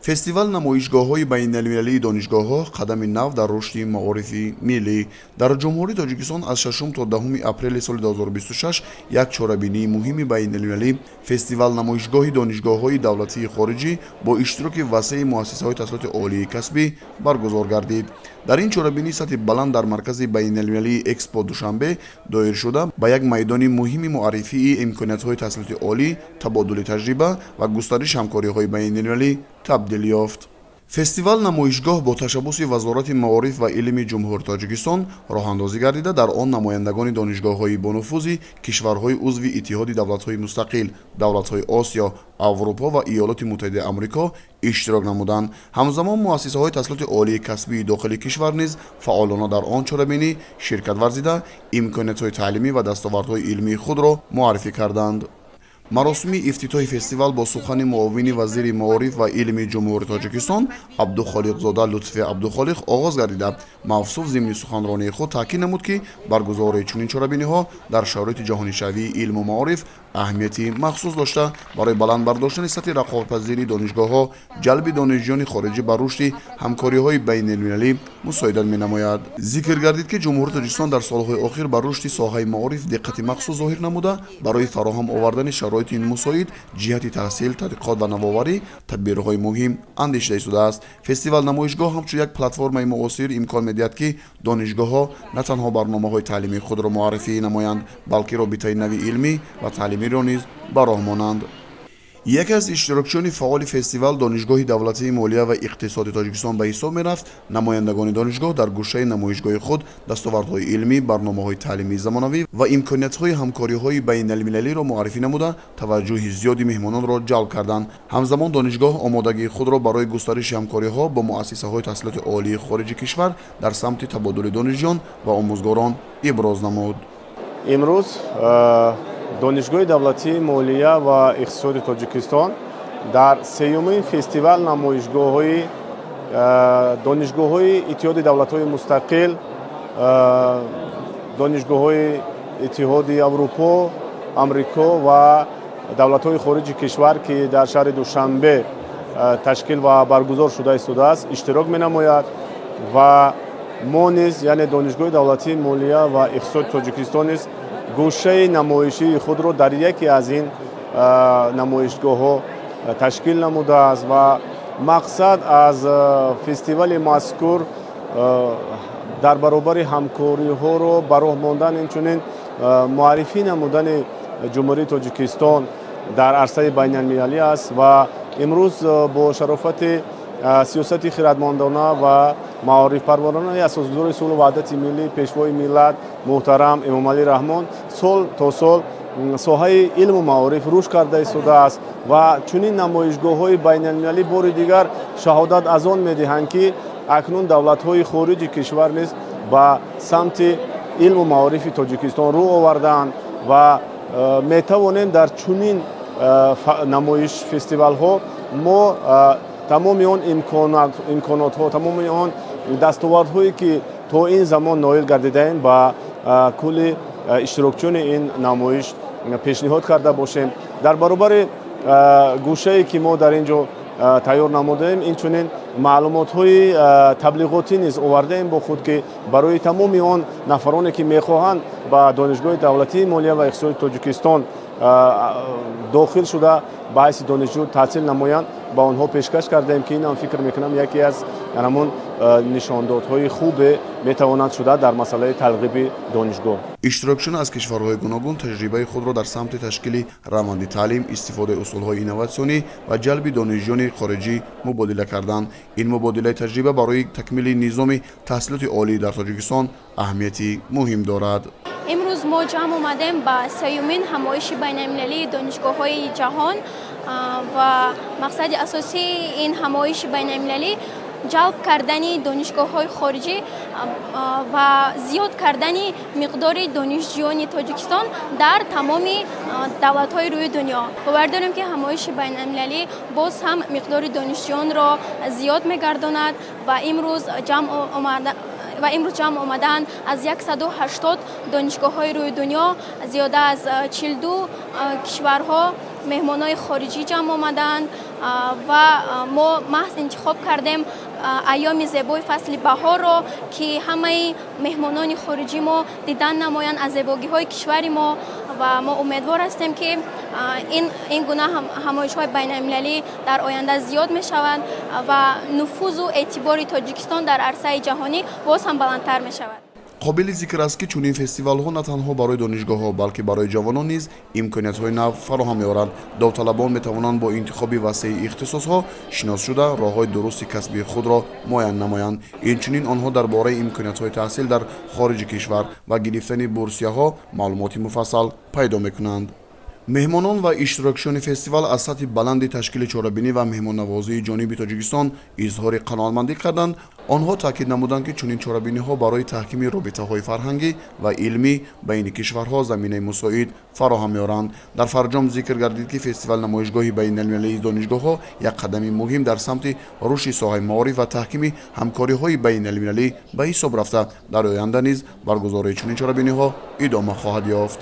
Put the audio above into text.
Фестивал намоишгоҳҳои байналмилалии донишгоҳҳо: қадами нав дар рушди маорифи миллӣ. Дар Ҷумҳурии Тоҷикистон аз 6 то 10 апрели соли 2026 як чорабинии муҳими байналмилалӣ, фестивал намоишгоҳи донишгоҳҳои давлатии хориҷӣ бо иштироки васеи муассисаҳои таҳсилоти олии касбӣ баргузор гардид. Дар ин чорабинии сатҳи баланд дар маркази байналмилалии Экспо Душанбе доиршуда ба як майдони муҳими муаррифии имкониятҳои таҳсилоти олӣ, табодули таҷриба ва густариши ҳамкориҳои байналмилалӣ табдил ёфт. Фестивал намоишгоҳ бо ташаббуси Вазорати маориф ва илми Ҷумҳурии Тоҷикистон роҳандозӣ гардида, дар он намояндагони донишгоҳҳои бонуфузи кишварҳои узви Иттиҳоди давлатҳои мустақил, давлатҳои Осиё, Аврупо ва Иёлоти Муттаҳидаи Амрико иштирок намуданд. Ҳамзамон муассисаҳои таҳсилоти олии касбии дохили кишвар низ фаъолона дар он чорабинӣ ширкат варзида, имкониятҳои таълимӣ ва дастовардҳои илмии худро муаррифӣ карданд. Маросими ифтитоҳи фестивал бо сухани муовини вазири маориф ва илми Ҷумҳурии Тоҷикистон Абдухолиқзода Лутфи Абдухолиқ оғоз гардида, мавсуф зимни суханронии худ таъкид намуд, ки баргузории чунин чорабиниҳо дар шароити ҷаҳонишавии илму маориф аҳамияти махсус дошта, барои баланд бардоштани сатҳи рақобатпазирии донишгоҳҳо, ҷалби донишҷӯёни хориҷӣ ба рушди ҳамкориҳои байналмилалӣ мусоидат менамояд. Зикр гардид, ки Ҷумҳурии Тоҷикистон дар солҳои охир ба рушди соҳаи маориф диққати махсус зоҳир намуда, барои фароҳам овардани шароити мусоид ҷиҳати таҳсил, тадқиқот ва навоварӣ тадбирҳои муҳим андешида истодааст. Фестивал намоишгоҳ ҳамчун як платформаи муосир имкон медиҳад, ки донишгоҳҳо на танҳо барномаҳои таълимии худро муаррифӣ намоянд, балки робитаи нави илмӣ ва таълимиро низ ба роҳ монанд. Яке аз иштирокчиёни фаъоли фестивал Донишгоҳи давлатии молия ва иқтисоди Тоҷикистон ба ҳисоб мерафт. Намояндагони донишгоҳ дар гӯшаи намоишгоҳи худ дастовардҳои илмӣ, барномаҳои таълимии замонавӣ ва имкониятҳои ҳамкориҳои байналмилалиро муаррифӣ намуда, таваҷҷӯҳи зиёди меҳмононро ҷалб карданд. Ҳамзамон донишгоҳ омодагии худро барои густариши ҳамкориҳо бо муассисаҳои таҳсилоти олии хориҷи кишвар дар самти табодули донишҷӯён ва омӯзгорон иброз намуд. Имрӯз Донишгоҳи давлатии молия ва иқтисоди Тоҷикистон дар сеюмин фестивал намоишгоҳҳои донишгоҳҳои Иттиҳоди давлатҳои мустақил, донишгоҳҳои Иттиҳоди Аврупо, Амрико ва давлатҳои хориҷи кишвар, ки дар шаҳри Душанбе ташкил ва баргузор шуда истодааст, иштирок менамояд. Ва мо низ, яъне Донишгоҳи давлатии молия ва иқтисоди Тоҷикистон низ, гӯшаи намоишии худро дар яке аз ин намоишгоҳҳо ташкил намудааст. Ва мақсад аз фестивали мазкур дар баробари ҳамкориҳоро ба роҳ мондан, инчунин муаррифӣ намудани Ҷумҳурии Тоҷикистон дар арсаи байналмилалӣ аст. Ва имрӯз бо шарофати сиёсати хирадмандона ва маорифпарваронаи асосгузори сулҳу ваҳдати миллӣ, Пешвои миллат муҳтарам Эмомалӣ Раҳмон сол то сол соҳаи илму маориф рушд карда истодааст. Ва чунин намоишгоҳҳои байналмилалӣ бори дигар шаҳодат аз он медиҳанд, ки акнун давлатҳои хориҷи кишвар низ ба самти илму маорифи Тоҷикистон рӯ овардаанд. Ва метавонем дар чунин намоиш фестивалҳо мо тамоми он имконотҳо, тамоми он дастовардҳое, ки то ин замон ноил гардидаем, ба кулли иштирокчиёни ин намоиш пешниҳод карда бошем. Дар баробари гӯшае, ки мо дар ин ҷо тайёр намудаем, инчунин маълумотҳои таблиғотӣ низ овардаем бо худ, ки барои тамоми он нафароне, ки мехоҳанд ба Донишгоҳи давлатии молия ва иқтисоди Тоҷикистон дохил шуда, ба ҳайси донишҷӯ таҳсил намоянд, ба онҳо пешкаш кардаем, ки инам, фикр мекунам, яке аз ҳамон нишондодҳои хубе метавонад шуда дар масъалаи тарғиби донишгоҳ. Иштирокчиён аз кишварҳои гуногун таҷрибаи худро дар самти ташкили раванди таълим, истифодаи усулҳои инноватсионӣ ва ҷалби донишҷӯёни хориҷӣ мубодила карданд. Ин мубодилаи таҷриба барои такмили низоми таҳсилоти олӣ дар Тоҷикистон аҳамияти муҳим дорад. Имрӯз мо ҷамъ омадем ба сеюмин ҳамоиши байналмилалии донишгоҳҳои ҷаҳон ва мақсади асосии ин ҳамоиши байналмилалӣ ҷалб кардани донишгоҳҳои хориҷӣ ва зиёд кардани миқдори донишҷӯёни Тоҷикистон дар тамоми давлатҳои рӯи дунё. Бовар дорем, ки ҳамоиши байналмилалӣ боз ҳам миқдори донишҷӯёнро зиёд мегардонад. Ва имрӯз ҷамъ омадаанд аз 180 донишгоҳҳои рӯи дунё, зиёда аз 42 кишварҳо меҳмонҳои хориҷӣ ҷамъ омадаанд. Ва мо маҳз интихоб кардем айёми зебои фасли баҳорро, ки ҳамаи меҳмонони хориҷӣ мо дидан намоянд аз зебогиҳои кишвари мо. Ва мо умедвор ҳастем, ки ин гуна ҳамоишҳои байналмилалӣ дар оянда зиёд мешаванд ва нуфузу эътибори Тоҷикистон дар арсаи ҷаҳонӣ боз ҳам баландтар мешавад. Қобили зикр аст, ки чунин фестивалҳо на танҳо барои донишгоҳҳо, балки барои ҷавонон низ имкониятҳои нав фароҳам меоранд. Довталабон метавонанд бо интихоби васеи ихтисосҳо шинос шуда, роҳҳои дурусти касбии худро муайян намоянд. Инчунин онҳо дар бораи имкониятҳои таҳсил дар хориҷи кишвар ва гирифтани бурсияҳо маълумоти муфассал пайдо мекунанд. Меҳмонон ва иштирокчиёни фестивал аз сатҳи баланди ташкили чорабинӣ ва меҳмоннавозии ҷониби Тоҷикистон изҳори қаноатмандӣ карданд. Онҳо таъкид намуданд, ки чунин чорабиниҳо барои таҳкими робитаҳои фарҳангӣ ва илмӣ байни кишварҳо заминаи мусоид фароҳам меоранд. Дар фарҷом зикр гардид, ки фестивал намоишгоҳи байналмилалии донишгоҳҳо як қадами муҳим дар самти рушди соҳаи маориф ва таҳкими ҳамкориҳои байналмилалӣ ба ҳисоб рафта, дар оянда низ баргузории чунин чорабиниҳо идома хоҳад ёфт.